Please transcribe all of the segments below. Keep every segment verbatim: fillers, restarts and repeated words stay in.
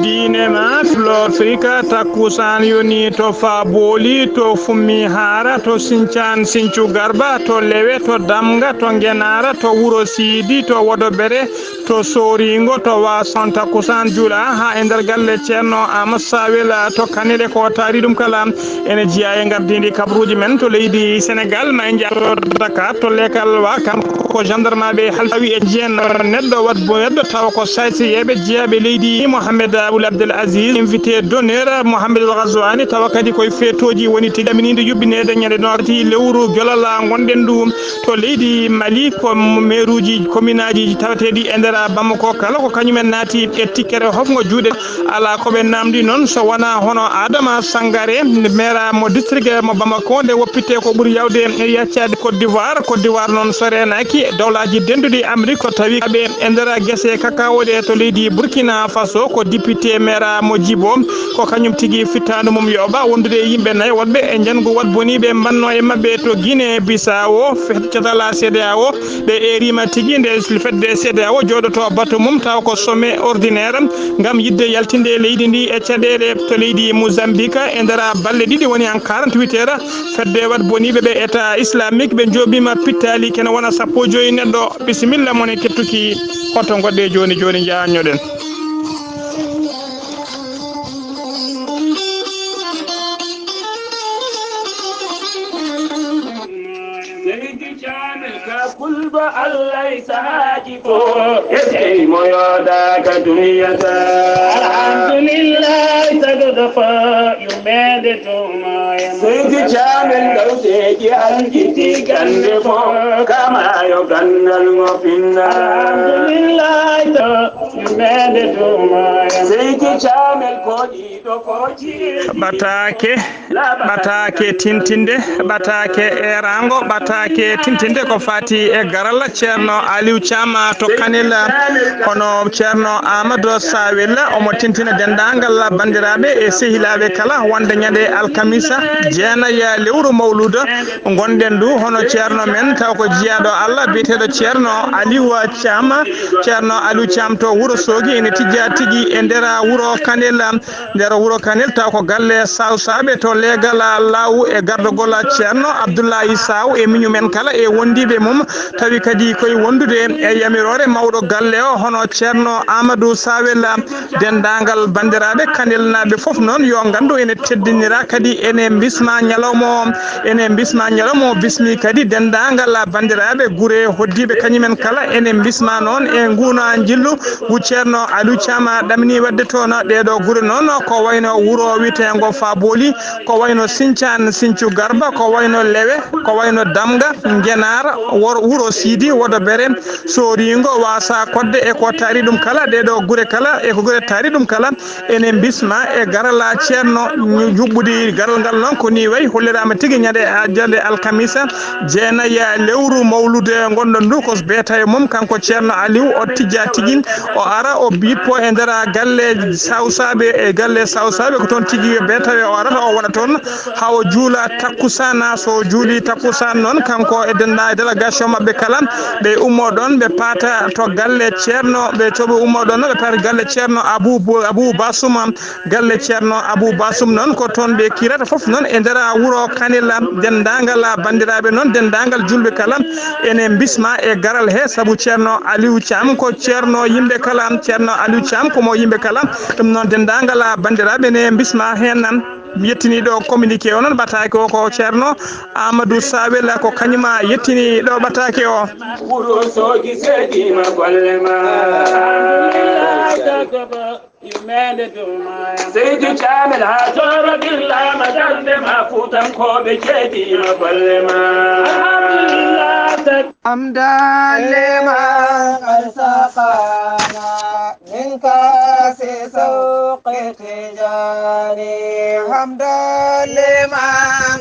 Diine ma Florfrika, takkusaan yoni to Faabooli, to Fummi Haara, to Sincaan Sincu Garba, to Lewe, to Damga, to Ngenaara, to Wuro Siidi, to Wodobere, to Sooringo, to Waason. Takkusaan juula haa e nder galle Ceerno Aamadu Sawel to Kanel e ko taari ɗum kala. Ene jeyaa e ngardiindi kabaruuji men to leydi Senegaal, ma en njaha to Dakar, to Leekal Wa, kanko ko gendarmeaaɓe halfawi e jeen neɗɗo, waɗ bo neɗɗo, tawa ko saasiyeeɓe jeyaaɓe leydi, Mohamed Ould Abdel Aziz, invité d'honneur, Mohamed El Ghazouani, tawa kadi koye feetooji woni tigi, ɗaminiinde yuɓɓineede ñande noogaas lewru jolala ngonɗen ndu to leydi Mali, ko meeruuji kominaaji taweteeɗi e nder Bamako kala, ko kañumen naati e tikkere hofngo juuɗe. Alaa ko ɓe naamndi noon so wonaa hono Adama Sangare, meera mo district mo Bamako, nde woppitte ko ɓuri yaawde yaccaade Côte d'Ivoire. Côte d'Ivoire noon soreenaaki dowlaaji dennduɗi Amrik, ko tawi ɓe e nder gese kakao ɗe to leydi Burkina Faso, ko député meera mo Jibo, ko kañum tigi fittaandu mum yoɓa wondude e yimɓe nayo woɗɓe e njanngu waɗ boniiɓe mbanno e maɓɓe to Guinée Bissau, fe-, cetala C D A O. Ɓe eeriima tigi nde fedde C D A O jooɗoto bato mum taw ko sommet ordinaire ngam yiɗde yaltinde leydi ndi e caɗeele to leydi Mozambique e nder balɗe ɗiɗi, woni en quarante-huit heures, fedde waɗ boniiɓe ɓe État islamique ɓe njooɓiima pittaali kene wona sappo e joyi neɗɗo. Bisimilla mon e kettuki hoto ngoɗɗe jooni jooni njaanñoɗen. Seydi Caamel ka kulba Allah e sahaaji fof. Eskey mo yoodaaka duniya ta. Alhamdulillahi, sagoɗo fof yummeede duuma e mum. Seydi Caamel gawteeji alkiti gannde fof. Kama yo ganndal ngo finna. Alhamdulillahi, to yummeede duuma e mum. Seydi Caamel ko ɗiɗo ko jiiɗi. Ɓataake. Ɓataake tintinde, ɓataake eeraango, ɓataake tintinde ko faati e garal Ceerno Aliou Thiam to Kanel, kono Ceerno Amadou Sawel omo tintina denndaangal banndiraaɓe e sehilaaɓe kala wonde ñande alkamisa jeenayi lewru mawluuda ngonɗen ndu, hono ceerno men taw ko jiyaaɗo Allah biyeteeɗo Ceerno Aliou Thiam, Ceerno Aliou Thiam to Wuro Soogi ene tijjaa tigi e nder wuro Kanel. Nder wuro Kanel, taw ko galle Sawsaaɓe to leegal Laaw e gardagol Ceerno Abdullahi Saw e miñum en kala e wondiiɓe mum, tawi kadi koye wondude e yamiroore mawɗo galle o, hono Ceerno Amadou Sawel. Denndaangal banndiraaɓe Kanelnaaɓe fof noon yo nganndu ene teddinira, kadi ene mbisma ñalawma o, ene mbisma ñalawma o bismi kadi denndaangal banndiraaɓe gure hoddiiɓe kañum en kala, ene mbisma noon e nguuna njillu ngu Ceerno Aliou Thiam ɗamini waɗde toon. Ɗeeɗo gure noon ko wayno wuro wiyeteengo Faabooli, ko wayno Sincaan Sincu Garba, ko wayno Lewe, ko wayno Damga, Ngenaar, wor-, Wuro Siidi, Wodobere, Sooringo, Waasa Kodde e ko taari ɗum kala. Ɗeeɗo gure kala e ko gure taari ɗum kala ene mbisma e garal Ceerno ñu-, yuɓɓudi garal ngal noon ko ni wayi holliraama tigi ñande a-, ñande alkamisa. Jeenayi lewru mawlude ngonɗon ndu ko beetayo mum kanko Ceerno Aliou, o tijja tigi, o ara o bippo e nder galle Sawsaaɓe, e galle Sawsaaɓe ko toon tigi beetayo o arata o waɗa toon haa o juula takkusaan. So o juuli takkusaan noon kanko e dennda-, e délégation maɓɓe kala ɓe ummo ɗoon ɓe paata to galle Ceerno, ɓe to ɓe ummo ɗoon noon ɓe paata galle Ceerno Abou Bo-, Abou Bassouma. Galle Ceerno Abou Bassoum noon ko toon ɓe kirata fof noon e nder wuro Kanel. Denndaangal banndiraaɓe noon, denndaangal julɓe kala ene mbisma e garal he, sabu Ceerno Aliou Thiam ko ceerno yimɓe kala, Ceerno Aliou Thiam ko mo yimɓe kala. Ɗum noon denndaangal banndiraaɓe ne mbisma heen nan. Mi yettini ɗo communiqué o noon ɓataake o ko Ceerno Amadou Sawel ko kañuma yettini ɗo ɓataake o. Wuro Soogi seediima golle ma. Seydi Caamel haa Tooro gillama darnde ma Fuutankooɓe ceediima golle ma. Alhamdulillah. Amdan lema qad saqana min kasi sawqi tijani. Hamdan lema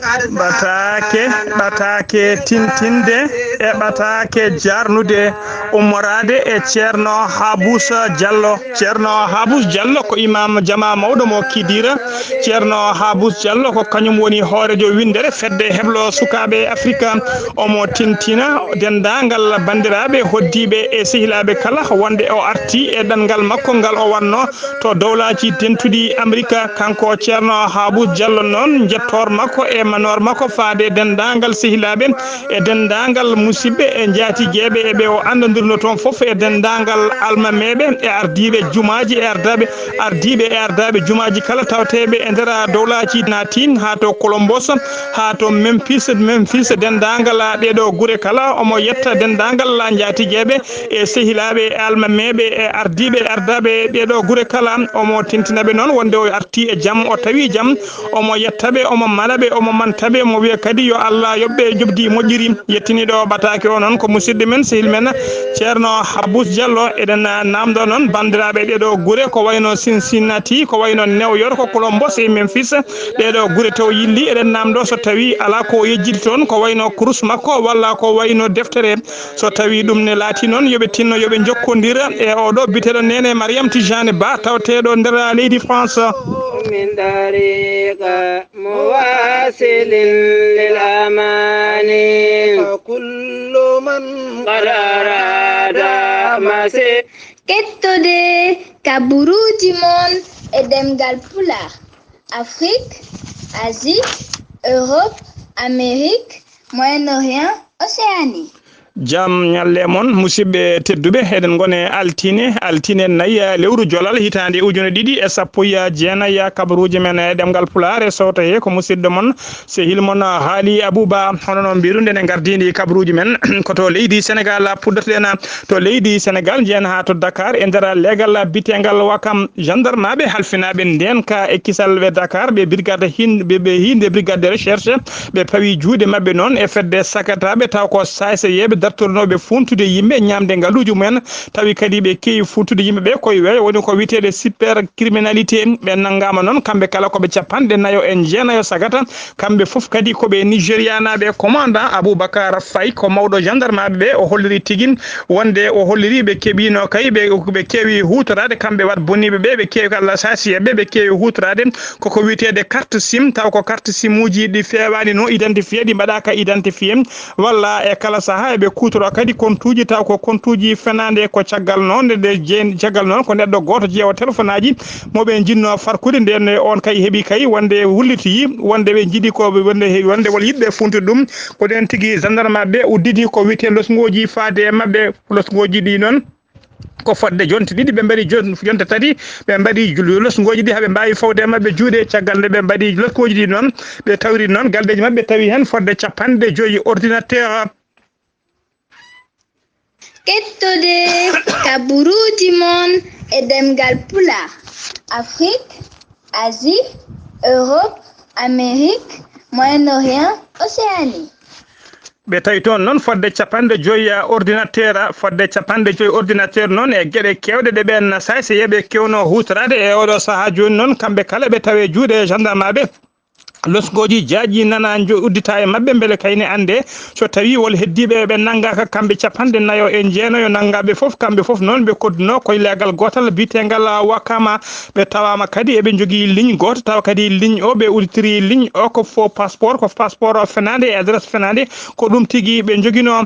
qad saqana. Ɓataake, ɓataake tintinde e ɓataake jarnude. Ummoraade e Ceerno Habous Diallo. Ceerno Habous Diallo ko imam jama mawɗo mo Kidira. Ceerno Habous Diallo ko kañum woni hooreejo winndere fedde heblo sukaaɓe Afrika. Omo tintina denndaangal banndiraaɓe, hoddiiɓe e sehilaaɓe kala wonde o arti e ɗanngal makko ngal o wanno to dowlaaji dentuɗi Amerika. Kanko Ceerno Haabus Jallo noon, njettoor makko e manoor makko faade e denndaangal sehilaaɓe e denndaangal musidɓe e njaatigeeɓe e ɓe o anndondirno toon fof, e denndaangal almameeɓe e ardiiɓe jumaaji e ardaaɓe, ardiiɓe e ardaaɓe jumaaji kala tawteeɓe e nder dowlaaji naati haa to Colombos, haa to Memphis, Memphis, denndaangal ɗeeɗo gure kala. Omo yetta denndaangal njaatigeeɓe e sehilaaɓe e almameeɓe e ardiiɓe e ardaaɓe ɗeeɗo gure kala. Omo tentina ɓe noon wonde o arti e jam, o tawi jam. Omo yetta ɓe, omo mala ɓe, omo manta ɓe, omo wiya kadi yo Allah yoɓ ɓe njoɓdi moƴƴiri. Yettiniiɗo ɓataake o noon ko musidɗo men, sehil men, Ceerno Haabus Jallo. Eɗen naamndo noon banndiraaɓe ɗeeɗo gure, ko wayno Cincinnati, ko wayno New York, Columbus e Memphis. Ɗeeɗo gure taw yilli, eɗen naamndo so tawi alaa ko o yejjiti toon, ko wayno kurus makko walla ko wayno deftere. So tawi ɗum ne laati noon, yo ɓe tinno, yo ɓe njokkondir e oɗo biteɗo Nene Mariam Tijani Ba, tawteɗo nder leydi France. من طريق مواصل للأمان. فكل من قد أراد مسير. Kettude kaburuuji mon e ɗemngal Pulaar, Afrique, Asie, Europe, Amérique, Moyen-Orient, Océanie. Jam ñalle mon, musidɓe tedduɓe, eɗen ngone altine, altine nayi, eh, lewru jolal, hitaande ujune ɗiɗi e sappo e jeenayi, kabaruuji men e ɗemngal Pulaar e sowto he ko musidɗo mon, sehil mon, Haali Abuba. Hono no mbiruɗen e ngardiindi kabaruuji men, ko to leydi Senegal puɗɗotoɗen, to leydi Senegal, njeyen haa to Dakar, e nder leegal biteengal Wakam, gendarmaaɓe halfinaaɓe ndeenka e kisal ɓe Dakar, ɓe brigade hin-, ɓe, ɓe hiinde brigade de recherche, ɓe pawi juuɗe maɓɓe noon e fedde sagataaɓe, taw ko saayseyeeɓe dartornooɓe funtude yimɓe, ñaamde ngaluuji mumen, tawi kadi ɓe keewi funtude yimɓe ɓe koye weeyo, woni ko wiyeteeɗe cybercriminalité. Ɓe nanngaama noon, kamɓe kala ko ɓe capanɗe nayo e jeenayo sagata, kamɓe fof kadi ko ɓe Nigérianaaɓe. Commandant Aboubacar Faye ko mawɗo gendarmaaɓe ɓe, o holliri tigi wonde o holliri ɓe keɓiino kay, ɓe, ɓe keewi huutoraade, kamɓe wat boniiɓe ɓe, ɓe keewi kala saayseyeeɓe, ɓe keewi huutoraade koko wiyeteede carte sim, taw ko carte simuuji ɗi feewaani no identifié, ɗi mbaɗaaka identifié, walla e kala sahaa eɓe kuutoroo kadi kontuuji, taw ko kontuuji fenaande. Ko caggal noon nde, nde jeen-, caggal noon ko neɗɗo gooto jeewo telefonaaji mo ɓe njinnoo farkude, ndeen on kay heɓi kay wonde wullitoyi, wonde ɓe njiɗi ko, wonde he-, wonde wol yiɗɓe funtude ɗum. Ko ɗeen tigi gendarmaaɓe ɓe udditi ko wiyetee losngooji faade e maɓɓe, losngooji ɗi noon. Ko fodde jonte ɗiɗi, ɓe mbaɗi jon-, jonte tati, ɓe mbaɗi jul-, losngooji ɗi, haa ɓe mbaawi fawde e maɓɓe juuɗe. Caggal nde ɓe mbaɗi losngooji ɗi noon, ɓe tawri noon galleeji maɓɓe, tawi heen fodde capanɗe joyi ordinateur. Kettude kabaruuji mon e ɗemngal Pulaar, Afrique, Asie, Europe, Amérique, Moyen-Orient, Océanie. Ɓe tawi toon noon fodde capanɗe joyi ordinateur, fodde capanɗe joyi ordinateur noon e geɗe keewɗe ɗe ɓeen saayseyeeɓe keewno huutoraade e oɗo sahaa jooni noon, kamɓe kala ɓe tawi e juuɗe gendarmaaɓe. Losngooji jaaƴi nana njo-, uddita e maɓɓe, mbele kayne annde so tawi wol heddiiɓe ɓe nanngaaka, kamɓe capanɗe nayo e jeenayo nanngaaɓe fof, kamɓe fof noon ɓe koddunoo koye leegal gootal biyeteengal Wakama. Ɓe tawaama kadi eɓe njogii ligne gooto, tawa kadi ligne o ɓe udditiri ligne o ko faux passeport, ko passeport o fenaande e adresse fenaande, ko ɗum tigi ɓe njoginoo.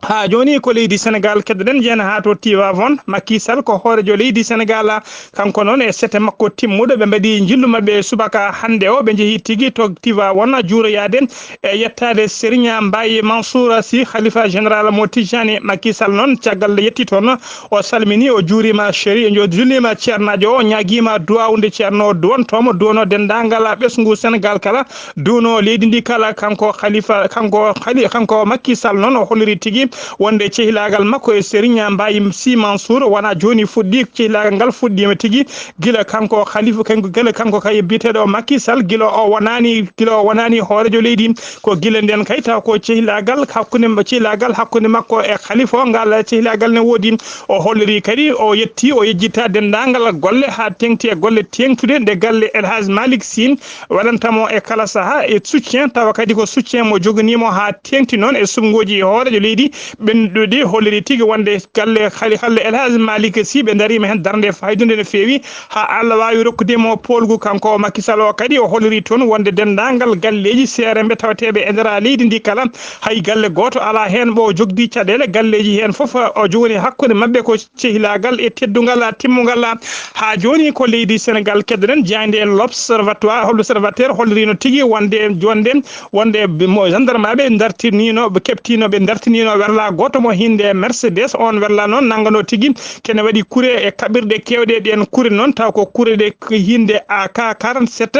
Haa jooni ko leydi Senegal keddoɗen, njeyen haa to Tivaouane. Macky Sall ko hooreejo leydi Senegal, kanko noon e sete makko timmuɗo, ɓe mbaɗi njillu maɓɓe subaka hannde o, ɓe njehi tigi to Tivaouane juuroyaade e yettaade Serigne Mbaye Mansour Sy, Khalifa Général mo Tijani. Macky Sall noon, caggal nde yetti toon, o salmini, o juurima Chérif, o jullima ceernaajo o, o ñaagiima duwaaw nde ceerno o duwantoo mo, duwanoo denndaangal ɓesngu Senegal kala, duwanoo leydi ndi kala. Kanko Khalifa, kanko Khali-, kanko Macky Sall noon, o holliri tigi wonde cehilaagal makko e Serigne Mbaye Sy Mansour wonaa jooni fuɗɗii, cehilaagal ngal fuɗɗiima tigi gila kanko Khalifa, kanko, gila kanko kay biyeteeɗo Macky Sall, gila o wonaani, gila o wonaani hooreejo leydi. Ko gila ndeen kay taw ko cehilaagal hakkunde, cehilaagal hakkunde makko e Khalifa o, ngal cehilaagal ne woodi. O holliri kadi, o yetti, o yejjitta denndaangal golle haa teeŋti e golle teeŋtuɗe nde galle El Hadj Malick Sy waɗanta mo e kala sahaa e soutien, tawa kadi ko soutien mo joginii mo haa teeŋti noon e suɓngooji hooreejo leydi, ɓennuɗi holliri tigi wonde galle hali halle El Hadj Malick Sy ɓe dariima heen darnde faydunde no feewi, haa Allah waawi rokkude mo poolgu. Kanko Macky Sall o kadi o holliri toon wonde denndaangal galleeji seeremɓe tawateeɓe e nder leydi ndi kala, hay galle gooto alaa heen ɓo jogdi caɗeele. Galleeji heen fof o jogani hakkunde maɓɓe ko cehilaagal e teddungal timmungal. Haa jooni ko leydi Senegal keddoɗen. Jaaynde L'Observatoire, L'Observateur hollirino tigi wonde, wonde, wonde mo gendarme ɓe dartinino, ɓe keɓtino, ɓe dartinino werla gooto mo hinde Mercedes. On werla noon nanngano tigi kene waɗi kure e kaɓirɗe keewɗe. Ɗen kure noon taw ko kure ɗe hinde A K quarante-sept.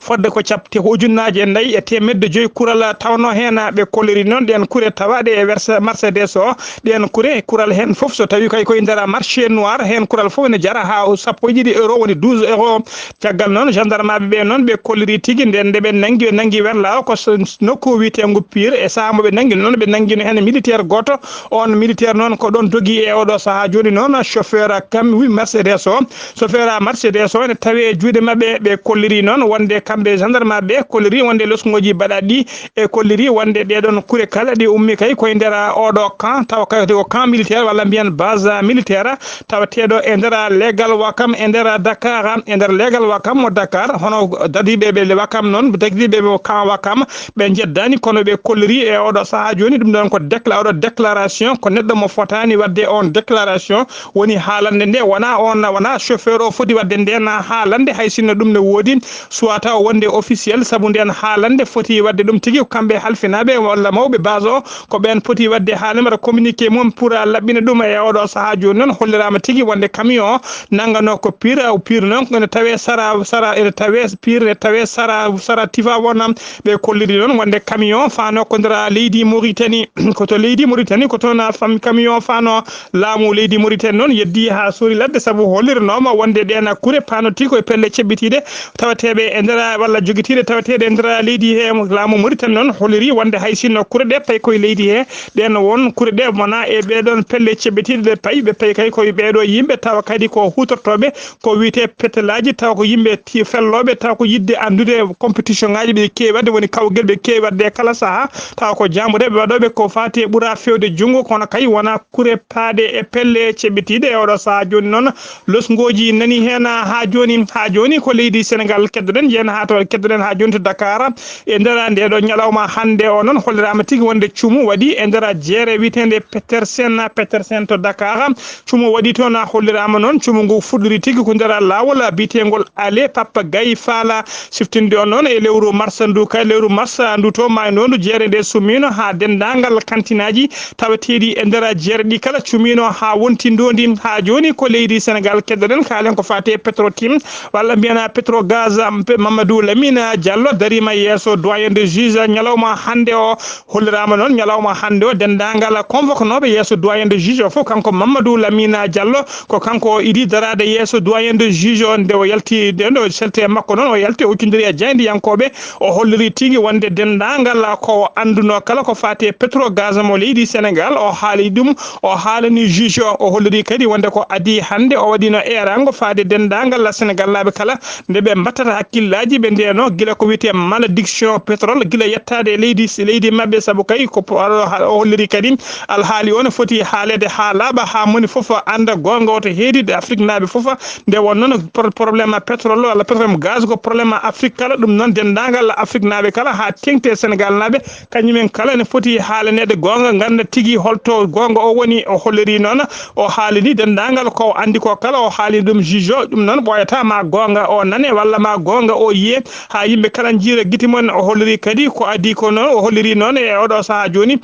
Fodde ko caɓte ko ujunnaaje nayi e teemedde joyi kural tawno heen. Ɓe kolliri noon ɗeen kure tawaaɗe e wersa Mercedes o. Ɗeen kure, kural heen fof, so tawii kay koye nder marché noir, heen kural fof ene jara haa sappo e ɗiɗi euro, woni douze euro. Caggal noon, gendarmaaɓe ɓe noon, ɓe kolliri tigi nden nde ɓe nanngi, ɓe nanngi werla o ko s-, nokku wiyeteengu Pire. E sahaa mo ɓe nanngi noon, ɓe nanngino heen militaire gooto. On militaire noon ko ɗoon dogi e oɗo sahaa. Jooni noon, chauffeur kam, wi Mercedes o, chauffeur a Mercedes o ene tawi e juuɗe maɓɓe. Ɓe kolliri noon wonde kamɓe gendarme ɓe kolliri wonde losngooji baɗaɗi ɗi e kolliri wonde ɗeɗon kure kala ɗi ummi kay koye nder oɗo camp, tawa kay ko camp militaire walla mbiyen base militaire tawateeɗo e nder leegal Wakam e nder Dakar, e nder leegal Wakam mo Dakar. Hono dadiiɓe ɓe Wakam noon, dadiiɓe ɓe camp Wakam, ɓe njeddani, kono ɓe kolliri e oɗo sahaa jooni. Ɗum ɗon ko décla-, oɗo déclaration, ko neɗɗo mo fotaani waɗde on déclaration woni haalande nde, wona on, wona chauffeur o foti waɗde nden haalande, hay sinno ɗum ne woodi, soit taw wonde officiel, sabu nden haalande foti waɗde ɗum tigi, kamɓe halfinaaɓe walla mawɓe base o, ko ɓeen poti waɗde haalde mbaɗa communiqué mum pour a laɓɓina ɗum. E oɗo sahaa jooni noon holliraama tigi wonde camion o nanngano ko Pire, o Pire noon ene tawee sara, sara, ene tawee Pire, ene tawee sara, sara Tivaouane. Ɓe kolliri noon wonde camion faano ko nder leydi Mauritanie, ko to leydi Mauritanie, ko toon a fam-, camion faano. Laamu leydi Mauritanie noon yeddi haa suuri ladde, sabu hollirnooma wonde ɗeen kure paano tigi koye pelle ceɓɓitiiɗe tawateeɓe e nder walla jogitiiɗe tawateeɗe e nder leydi he. Laamu Mauritanie noon holliri wonde hay sinno kure ɗe payi koye leydi he, ɗeen won kure ɗe wona e ɓeɗon pelle ceɓɓitiiɗe ɗe payi, ɓe payi kay koye ɓeɗo yimɓe, tawa kadi ko huutortooɓe ko wiyetee pétalaji, tawa ko yimɓe ti-, fellooɓe, tawa ko yiɗde anndude compétition ngaji ɓe keewi waɗde, woni kawgel ɓe keewi waɗde e kala sahaa, tawa ko jaambureeɓe waɗooɓe ko faati e ɓura feewde junngo, kono kay wona kure paaɗe e pelle ceɓɓitiiɗe. E oɗo sahaa jooni noon, losngooji nani heen haa jooni, haa jooni ko leydi Senegal keddoɗen, yen haa to keddoɗen haa jooni to Dakar. E nder nde ɗo ñalawma hannde o noon, holliraama tigi wonde cumu waɗi e nder jeere wiyeteende Petersen, Petersen to Dakar. Cumu waɗi toon, a holliraama noon, cumu ngu fuɗɗori tigi ko nder laawol biyeteengol Ale Papa Gaye Faala. Siftinde on noon e lewru mars ndu, kay lewru mars ndu to maaynoo ndu jeere nde summiino haa denndaangal kantinaaji taweteeɗi e nder jeere ɗi kala cumiino haa wonti ndoondi. Haa jooni ko leydi Senegal keddoɗen, kaalen ko faati e Petrotim walla mbiyana Petrogaz. Mamadou Lamine Diallo dariima yeeso doyen de juge ñalawma hannde o. Holliraama noon ñalawma hannde o denndaangal convoquenooɓe yeeso doyen de juge o fof, kanko Mamadou Lamine Diallo, ko kanko o idi daraade yeeso doyen de juge o. Nde o yalti, nde, nde o selte e makko noon, o yalti, o huccondiri e jaayndiyankooɓe, o holliri tigi wonde denndaangal ko o anndunoo kala ko faati e Petrogaz mo leydi Senegal, o haali ɗum, o haalani juge o. O holliri kadi wonde ko adii hannde o waɗino eeraango faade denndaangal Senegallaaɓe kala, nde ɓe mbattata hakkillaaji ɓe ndeenoo gila ko wiyetee malédiction pétrole, gila yettaade e leydi, leydi maɓɓe, sabu kay ko po-, o holliri kadi alhaali o ne foti haaleede haa laaɓa, haa moni fof annda goonga o to heedi Afriknaaɓe fof. Nde wonnoo no pro-, problème pétrole walla problème gaz ko problème Afrik kala, ɗum noon denndaangal Afriknaaɓe kala haa teeŋti e Senegaalnaaɓe, kañumen kala ne foti haalaneede goonga, ngannda tigi holto goonga o woni. O holliri noon, o haalini denndaangal ko o anndi ko kala, o haalini ɗum juge o. Ɗum noon ɓooyataa ma goonga o nane walla ma goonga o yiye, haa yimɓe kala njiira gite mum en. O holliri kadi ko adii ko noon, o holliri noon e oɗo sahaa jooni.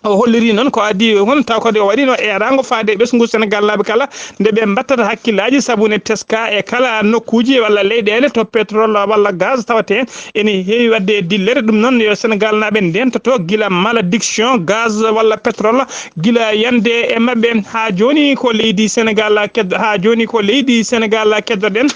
O holliri noon ko adii, hono taw kadi o waɗino eeraango faade e ɓesngu Senegaalnaaɓe kala, nde ɓe mbattata hakkillaaji, sabu ne teska e kala nokkuuji walla leyɗeele to pétrole walla gaz tawetee ene heewi waɗde e dillere. Ɗum noon yo Senegaalnaaɓe ndeentoto gila malédiction gaz walla pétrole, gila yande e maɓɓe. Haa jooni ko leydi Senegal keddo-, haa jooni ko leydi Senegal keddoɗen.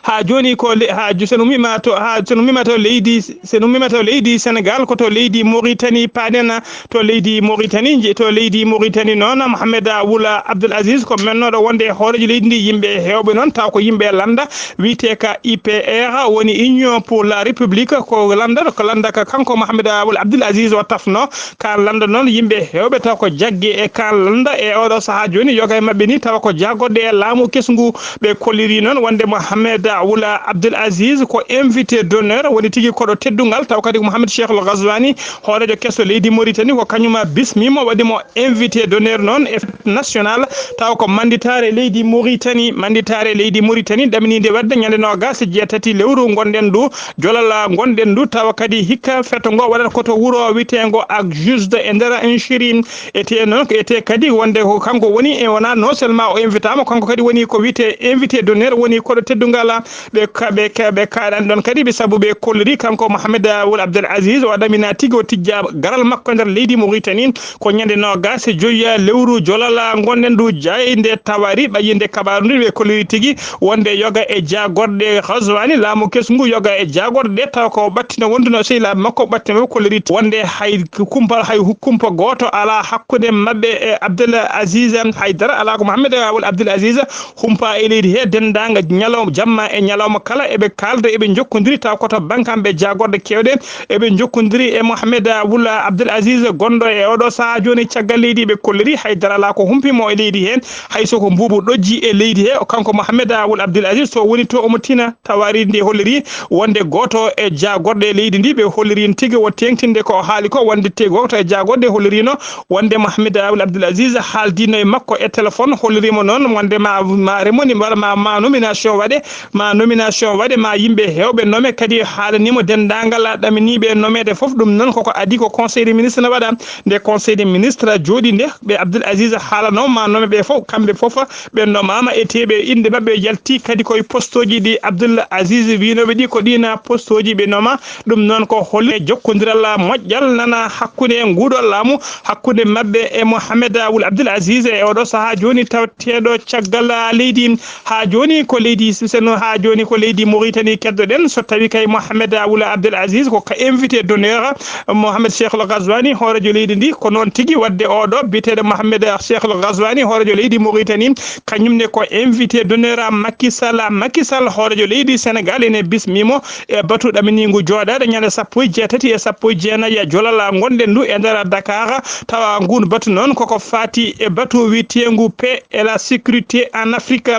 Haa jooni ko le-, haa jo-, so en ummiima to, haa so en ummiima to leydi, so en ummiima to leydi Senegal, ko to leydi Mauritanie paaɗen, to leydi Mauritanie, nje-, to leydi Mauritanie noon, Mohamed Wula Abdel Aziz ko mennooɗo wonde e hooreejo leydi ndi, yimɓe heewɓe noon taw ko yimɓe lannda wiyetee ka I P R, woni Union pour la République, ko lannda, ko lannda ka kanko Mohamed Wula Abdel Aziz o tafno. Kaan lannda noon, yimɓe heewɓe taw ko jagge e kaan lannda e oɗo sahaa jooni, yoga e maɓɓe ni tawa ko jaagorɗe e laamu kesu ngu. Ɓe kolliri noon wonde Mohamed Wula Abdel Aziz ko invité d'honneur, woni tigi koɗo teddungal, taw kadi ko Mohamed Cheikhul Ghazouani, hooreejo keso leydi Mauritanie, ko kañum bismimo, waɗi mo invité d'honneur noon e fête nationale, taw ko manditaare leydi Mauritanie, manditaare leydi Mauritanie ɗamininde waɗde ñande noogas e jeetati lewru ngonɗen ndu, jolal ngonɗen ndu, tawa kadi hikka feto ngo waɗata ko to wuro witeengo ak Juste e nder Inchiri. Ete noon, ko ete kadi wonde ko kanko woni, e wona non seulement o invitaama, kanko kadi woni ko wiyetee invité d'honneur, woni koɗo teddungal. Ɓe ka-, ɓe ka-, ɓe kaaɗani ɗon kadi, ɓe sabu ɓe kolliri kanko Mohamed Wul Abdel Aziz, o ɗamina tigi o tijja garal makko e nder leydi Mauritanie. Ko ñande noogas e joyi lewru jolal ngonɗen ndu, jaaynde tawari ɓayyinde kabaaru ndu, ɓe kolliri tigi wonde yoga e jaagorɗe Ghazouani, laamu kesu ngu, yoga e jaagorɗe, taw ko ɓattino wonduno sehilaaɓe makko, ɓattino ɓe kolliri wonde hay kumpa, hay hu-, kumpa gooto alaa hakkunde maɓɓe e Abdel Aziz, hay dara alaa ko Mohamed Wul Abdel Aziz humpa e leydi he, denndaangal ñalawma, jamma e ñalawma kala, eɓe kaalda, eɓe njokkondiri, taw ko to bankamɓe jaagorɗe keewɗe, eɓe njokkondiri e Mohamed Wul Abdel Aziz, gonɗo e oɗo sahaa jooni caggal leydi, ɓe kolliri hay dara alaa ko humpi mo e leydi he, hay so ko mbuubu ɗojji e leydi he, kanko Mohamed Wul Abdel Aziz, so woni to omo tina, tawari nde holliri wonde gooto e jaagorɗe leydi ndi, ɓe holliri tigi o teeŋtinde ko o haali ko, wonde te gooto e jaagorɗe hollirino wonde Mohamed Wul Abdel Aziz haaldino e makko e téléphone, hollirimo noon wonde ma, ma remoni, walla ma, ma nomination waɗe, ma nomination waɗe, ma yimɓe heewɓe nome, kadi haalanimo denndaangal ɗaminiiɓe nomeede fof. Ɗum noon koko adii ko conseil des ministres ne waɗa. Nde conseil des ministres jooɗi nde, ɓe Abdel Aziz haalano ma nome ɓe fof, kamɓe fof ɓe nomaama, eteeɓe innde maɓɓe yalti kadi koye postooji ɗi Abdel Aziz wiinooɓe ɗi, ko ɗiin postooji ɓe noma. Ɗum noon ko holli jokkondiral moƴƴal nana hakkunde nguuɗo laamu, hakkunde maɓɓe e Mohamed Wul Abdel Aziz e oɗo sahaa jooni tawteeɗo caggal leydi. Haa jooni ko leydi Siseno, haa jooni ko leydi Mauritanie keddoɗen. So tawi kay Mohamed Wul Abdel Aziz ko ka invité d'honneur Mohamed Cheikhul Ghazouani, hooreejo leydi ndi, ko noon tigi waɗde oɗo biyeteeɗo Mohamed Cheikhul Ghazouani, hooreejo leydi Mauritanie, kañum ne ko invité d'honneur Macky Sall. Macky Sall, hooreejo leydi Senegal, ene bismimo e batu ɗaminiingu jooɗaade ñande sappo e jeetati e sappo e jeenayi e jolal ngonɗen ndu e nder Dakar. Tawa nguun batu noon koko faati e batu wiyeteengu paix et la sécurité en Afrique.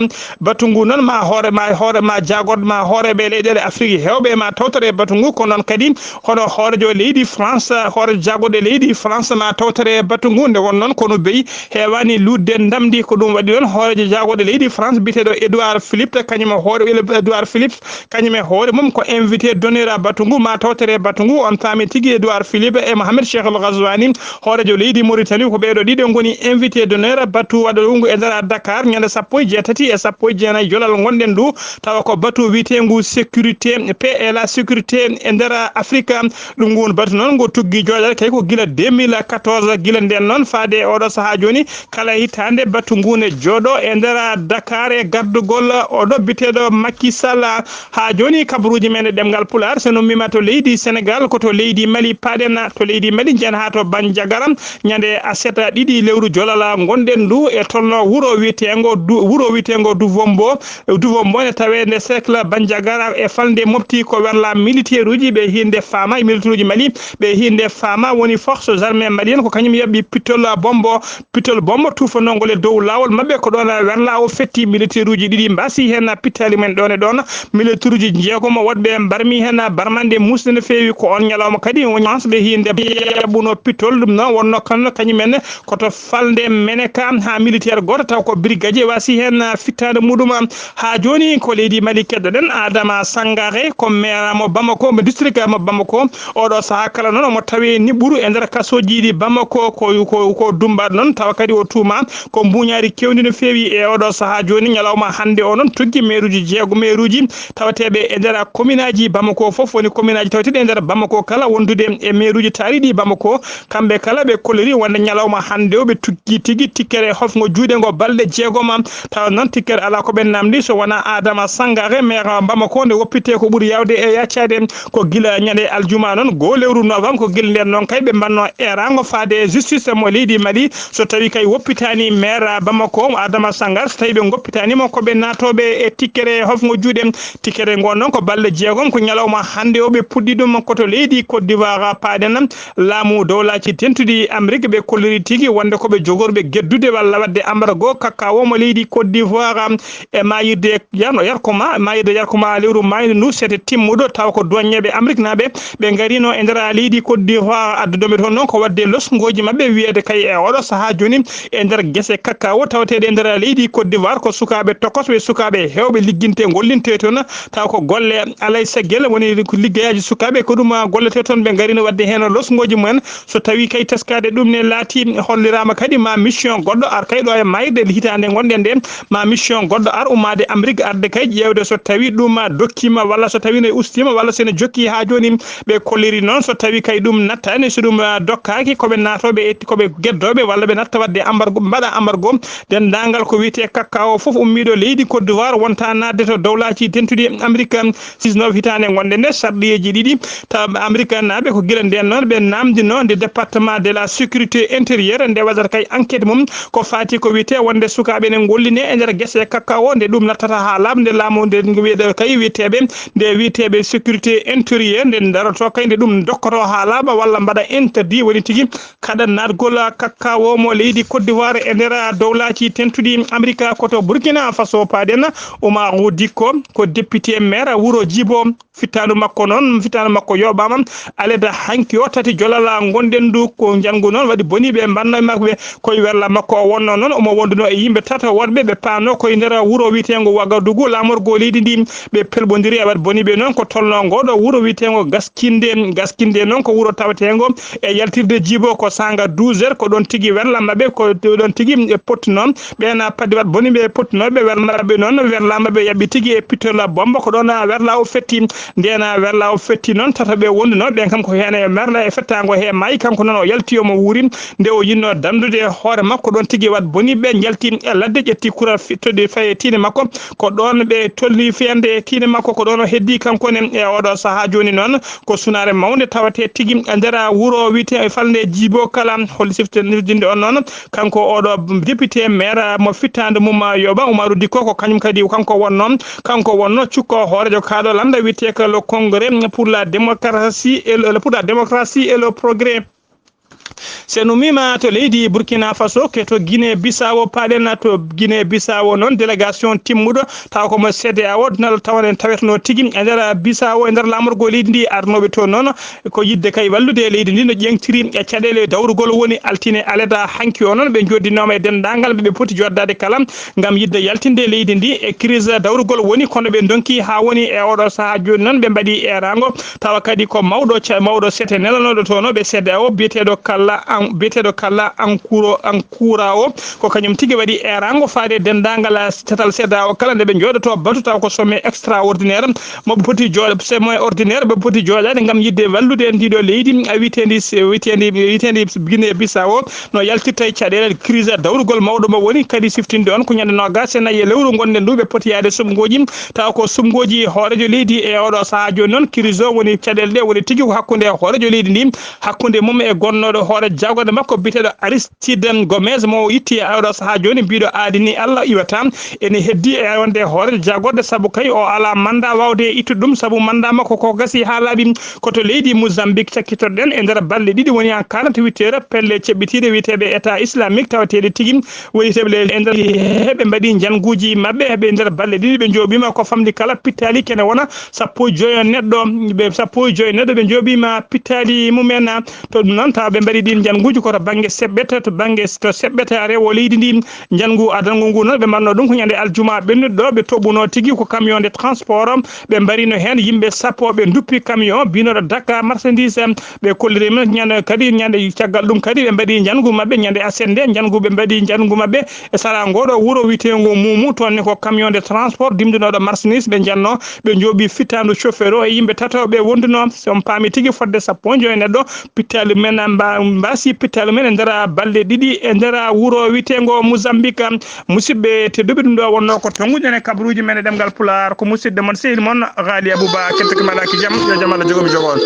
Batu ngu noon ma hoore ma, hoore ma jaagorɗe ma hooreeɓe leyɗeele Afrique heewɓe ma tawtore e batu ngu. Ko noon kadi hono hooreejo leydi France, hooreejo jaagorɗe leydi France ma tawtore e batu ngu. Nde won noon kono beyi heewaani luutde ndamdi. Ko ɗum waɗi noon hooreejo jaagorɗe leydi France biyeteeɗo Edouard Philippe, kañum e hoore Edouard Philippe, kañum e hoore mum ko invité d'honneur batu ngu, ma tawtere batu ngu. On paami tigi Edouard Philippe e Mohamed Cheikhul Ghazouani, hooreejo leydi Mauritanie, ko ɓeeɗo ɗiɗo ngoni invité d'honneur batu waɗo ngu e nder Dakar ñande sappo e jeetati e sappo e jeenayi jolal ngonɗen ndu, tawa ko batu wiyeteengu sécurité, paix et la sécurité e nder Afrique. Ɗum ngun batu noon ngo tuggi jooɗaade kay ko gila deux mille quatorze, gila nden noon faade e oɗo sahaa jooni, kala hitaande batu ngu ne jooɗo e nder Dakar e gardugol oɗo biteɗo Macky Sall. Haa jooni kabaruuji men e ɗemngal Pulaar, so en ummiima to leydi Senegal, ko to leydi Mali paaɗen, to leydi Mali njen haa to Bandiagara, ñande aset ɗiɗi lewru jolal ngonɗen ndu e tolno wuro wiyeteengo Du-, wuro wiyeteengo Duvombo. Duvombo ne tawee nde cercle Bandiagara e falnde mofti ko werla militaire uji ɓe hinde faama, e militaire uji Mali ɓe hinde faama woni forces armées maliennes, ko kañum yaɓɓi pittol bombo, pittol bombo tuufanongol e dow laawol maɓɓe. Ko ɗoon werla o fetti militaire uji ɗiɗi mbasi heen pittaali men ɗoon e ɗoon. Militaire uji jeegomo woɗɓe mbarmi heen barmande muusde no feewi. Ko oon ñalawma kadi woni France ɓe hinde yaɓɓuno pittol, ɗum noon wonno kan kañum en ko to falnde Meneka haa militaire gooto taw ko brigadier wasi heen fittaande muɗum. Haa jooni ko leydi Mali keɗɗoɗen, Adama Sangare ko maire mo Bamako, mo district mo Bamako. Oɗo sahaa kala noon omo tawi niɓɓuru e nder kasooji ɗi Bamako, ko, ko, ko dumbaɗo noon tawa kadi o tuuma ko mbuñaari kewndi no feewi. E oɗo sahaa jooni ñalawma hannde o noon tuggi maire uji jeego, maire uji tawateeɓe e nder commune aji Bamako fof, woni commune aji tawateeɗi e nder Bamako kala wondude e maire uji taariɗi Bamako. Kamɓe kala ɓe kolliri wonde ñalawma hannde o ɓe tuggi tigi tikkere hofngo juuɗe ngo balɗe jeegoma. Tawa noon tikkere alaa ko ɓe namdi so wonaa Adama Sangare, maire Bamako, nde woppite ko ɓuri yawde e yaccaade. Ko gila ñande aljuma noon, goo lewru novembre, ko gila nden noon kay ɓe mbanno eeraango faade justice mo leydi Mali. So tawi kay woppitaani maire Bamako, Adama Sangare, so tawi ɓe ngoppitaani mo, ko ɓe naatooɓe e tikkere hofngo juuɗe. Tikkere ngo noon ko balɗe jeegom, ko ñalawma hannde o ɓe puɗɗi ɗum ko to leydi Côte d'Ivoire. Paaɗen laamu dowlaaji dentuɗi Amérique, ɓe kolliri tigi wonde ko ɓe jogorɓe geddude walla waɗde embargo cacao mo leydi Côte d'Ivoire. E maayirde Yarno Yarkoma, maayirde Yarkoma lewru maayde ndu sete timmuɗo, tawa ko duwañeeɓe Amérique naaɓe, ɓe ngarino e nder leydi Côte d'Ivoire. Addudoɓe toon noon ko waɗde losngooji maɓɓe, wiyeede kay e oɗo sahaa jooni e nder gese cacao tawateeɗe e nder leydi Côte d'Ivoire, ko sukaaɓe tokosɓe, sukaaɓe heewɓe ligginte, ngollinte toon, tawa ko golle alay seggel woni ko liggeyaaji sukaaɓe, ko ɗum gollete toon. Ɓe ngarino waɗde heen losngooji mumen. So tawi kay teskaade ɗum ne laati, holliraama kadi ma mission goɗɗo ar kay ɗo e maayde hitaande ngonɗen nde, ma mission goɗɗo ar ummaade Amérique, arde kay ƴeewde so tawi ɗum dokkima walla so tawi ne ustima walla so ne jokki haa jooni. Ɓe kolliri noon so tawi kay ɗum nattaani, so ɗum, ah, dokkaaki, ko ɓe naatooɓe e ko ɓe geddooɓe walla ɓe natta waɗde embargo, mbaɗa embargo. Denndaangal ko wiyetee cacao fof ummiiɗo leydi Côte d'Ivoire wonta naatde to dowlaaji dentuɗi Amérique. Dix-neuf hitaande ngonɗen nde, sarɗiyeeji ɗiɗi tawa Amérique naaɓe ko gila nden noon ɓe naamndino nde département de la sécurité intérieure, nde waɗata kay enquête mum ko faati ko wiyetee wonde sukaaɓe ne ngolline e nder gese cacao, nde ɗum nattata haa laaɓa, nde laamu nde wiyeɗo kay wiyeteeɓe, nde wiyeteeɓe sécurité intérieure, nde daroto kay nde ɗum dokkoto haa laaɓa walla mbaɗa interdit woni tigi kaɗa naatgol cacao mo leydi Côte d'Ivoire e nder dowlaaji dentuɗi Amérique. Ko to Burkina Faso paaɗen, Umaru Dikko ko député maire wuro Jibo. Fittaandu makko noon, fittaandu makko yooɓaama. Aleda hanki o tati jolala ngonɗen ndu ko njanngu noon waɗi boni ɓe mbanno e makko ɓe koye werla makko o wonno noon. Omo wonduno e yimɓe tato wonɓe ɓe paano koye nder wuro wiyeteengo Wagadugu, laamorgo leydi ndi. Ɓe pelɓondiri e waɗ boni ɓe noon ko tolno ngoɗo wuro wiyeteengo Gaskinde. Gaskinde noon ko wuro taweteengo e yaltirde Jibo ko saanga douze heures, ko ɗoon tigi werla maɓɓe, ko ɗoon tigi ɓe pottuno. Ɓeen a paddi waɗ boni ɓe pottunooɓe werla maɓɓe noon, werla maɓɓe yaɓɓi tigi e pittola bomba, ko ɗoon a werla o fetti. Ndeen a werla o fetti noon, tata ɓe wonduno ɓen kam ko heen e merla e fettaango he maayi, kanko noon o yalti omo wuuri. Nde o yinno dandude hoore makko ɗoon tigi waɗ boni ɓe njalti e ladde ƴetti kural fi-, toddi faye tiinde makko, ko ɗoon ɓe tolni fiyande e tiinde makko, ko ɗoon o heddi kanko ne e oɗo sahaa jooni noon. Ko sunaare mawnde tawate tigi e nder wuro wiyetee e falnde Jibo kala hol sifte nirjinde on noon. Kanko oɗo député maire mo fittaandu mum yoɓa Umaru Dikko ko kañum kadi kanko wonno, kanko wonno cukko hoorejo kaaɗo lannda wiyetee ko le Congrès pour la démocratie et le, pour la démocratie et le progrès. So en ummiima to leydi Burkina Faso ke to Guinée Bissau paaɗen to Guinée Bissau noon délégation timmuɗo tawa ko mo C D A O nal tawa en tawetno tigi e nder Bissau e nder laamorgo leydi ndi arnooɓe toon noon ko yiɗde kay wallude leydi ndi no ƴeeŋtiri e caɗeele dawrugol woni altine aleda hanki o noon ɓe njoddinooma e denndaangal ɓe ɓe poti joddaade kala ngam yiɗde yaltinde leydi ndi e crise dawrugol woni kono ɓe ndonki haa woni e oɗo sahaa jooni noon ɓe mbaɗi eeraango tawa kadi ko mawɗo ca-, mawɗo sete nelanooɗo toon o ɓe C D A O biyeteeɗo Kalla An-, biyeteeɗo Kalla Ankuro, Ankura o ko kañum tigi waɗi eeraango faade denndaangal catal C D A O kala nde ɓe njooɗoto batu taw ko sommet extraordinaire moɓe poti jooɗo sommet ordinaire ɓe poti jooɗaade ngam yiɗde wallude ndiɗo leydi a wiyeteendi wiyeteendi wiyeteendi Guinée Bissau no yaltirta e caɗeele crise dawrugol mawɗo mo woni kadi siftinde on ko ñande noogaas e nayi e lewru ngonɗen ndu ɓe poti yaade suɓngooji taw ko suɓngooji hooreejo leydi e oɗo sahaa jooni noon crise o woni caɗeele ɗe woni tigi ko hakkunde hooreejo leydi ndi hakkunde mum e gonnooɗo hoore jaagorɗe makko biyeteeɗo Aristide Gomes mo itti e oɗo sahaa jooni mbiɗo aadi ni Allah iwata ene heddi e wonde hooreejo jaagorɗe sabu kay o alaa mannda waawde ittude ɗum sabu mannda makko ko gasi haa laaɓi ko to leydi Mozambique cakkitoɗen e nder balɗe ɗiɗi woni en quarante-huit heures pelle ceɓɓitiiɗe wiyeteeɗe État islamique tawateeɗe tigi woni teɓle e nder heɓe mbaɗi njannguuji maɓɓe heɓe nder balɗe ɗiɗi ɓe njooɓiima ko famɗi kala pittaali kene wona sappo e joyo neɗɗo ɓe sappo e joyo neɗɗo ɓe njooɓiima pittaali mumen to ɗum noon tawa ɓe mbaɗi ɗin njannguuji ko to bannge seɓɓete to bannge to seɓɓete rewo leydi ndi njanngu adanngu ngu noon ɓe mbaɗno ɗum ko ñande aljuma ɓennuɗo ɓe toɓɓuno tigi ko camion de transport ɓe mbarino heen yimɓe sappo ɓe nduppi camion binoɗo Dakar marchandise ɓe kolliri men ñande kadi ñande caggal ɗum kadi ɓe mbaɗi njanngu maɓɓe ñande asende njanngu ɓe mbaɗi njanngu maɓɓe e sara ngoɗo wuro wiyeteengo Mumu toon ne ko camion de transport dimdunoɗo marchandise ɓe njanno ɓe njooɓi fittaandu chauffeur o e yimɓe tato ɓe wonduno so on paami tigi fodde sappo e joyo neɗɗo pittaali men mba Mbasi pital men e nder balɗe ɗiɗi e nder wuro witeengo Mozambique. Musidɓe tedduɓe, ɗum ɗo wonno ko tonguɗen e kabaruuji men e ɗemngal Pulaar, ko musidɗo mon, sehil mon, Ghali Abouba, kento ki malaki jam, yo jam Allah jogomi jogo on.